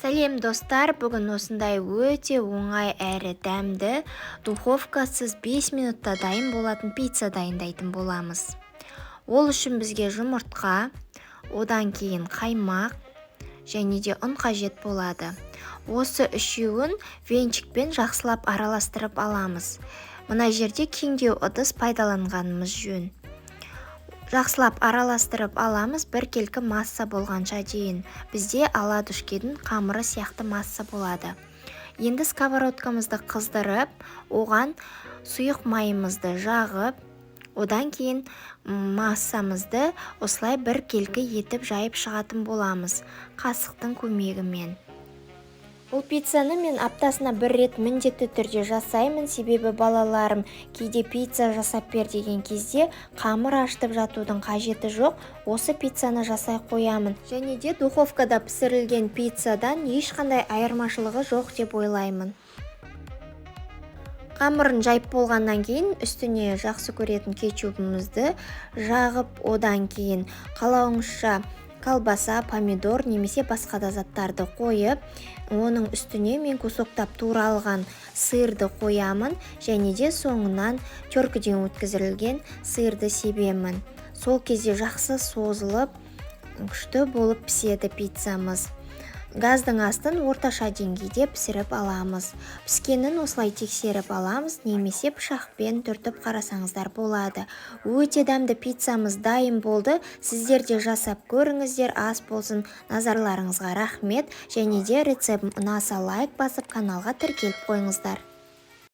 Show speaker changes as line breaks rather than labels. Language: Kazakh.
Сәлем, достар! Бүгін осындай өте оңай әрі дәмді, духовкасыз 5 минутта дайын болатын пицца дайындайтын боламыз. Ол үшін бізге жұмыртқа, одан кейін қаймақ және де ұн қажет болады. Осы үшеуін венчикпен жақсылап араластырып аламыз. Мына жерде кеңдеу ыдыс пайдаланғанымыз жөн. Жақсылап араластырып аламыз біркелкі масса болғанша дейін. Бізде оладушкидің қамыры сияқты масса болады. Енді сковородкамызды қыздырып, оған сұйық майымызды жағып, одан кейін массамызды осылай біркелкі етіп жайып шығатын боламыз қасықтың көмегімен. Бұл пиццаны мен аптасына бір рет міндетті түрде жасаймын, себебі балаларым кейде «пицца жасап бер» деген кезде қамыр ашытып жатудың қажеті жоқ, осы пиццаны жасай қоямын. Және де духовкада пісірілген пиццадан ешқандай айырмашылығы жоқ деп ойлаймын. Қамырын жайып болғаннан кейін үстіне жақсы көретін кетчупымызды жағып, одан кейін қалауыңызша колбаса, помидор немесе басқа да заттарды қойып, оның үстіне мен кусоктап туралған сырды қоямын және де соңынан теркіден өткізілген сырды себемін. Сол кезде жақсы созылып, күшті болып піседі пиццамыз. Газдың астын орташа деңгейде пісіріп аламыз. Піскенін осылай тексеріп аламыз немесе пышақпен түртіп қарасаңыздар болады. Өте дәмді пиццамыз дайын болды. Сіздер де жасап көріңіздер. Ас болсын! Назарларыңызға рахмет және де рецептім ұнаса, лайк басып, каналға тіркеліп қойыңыздар.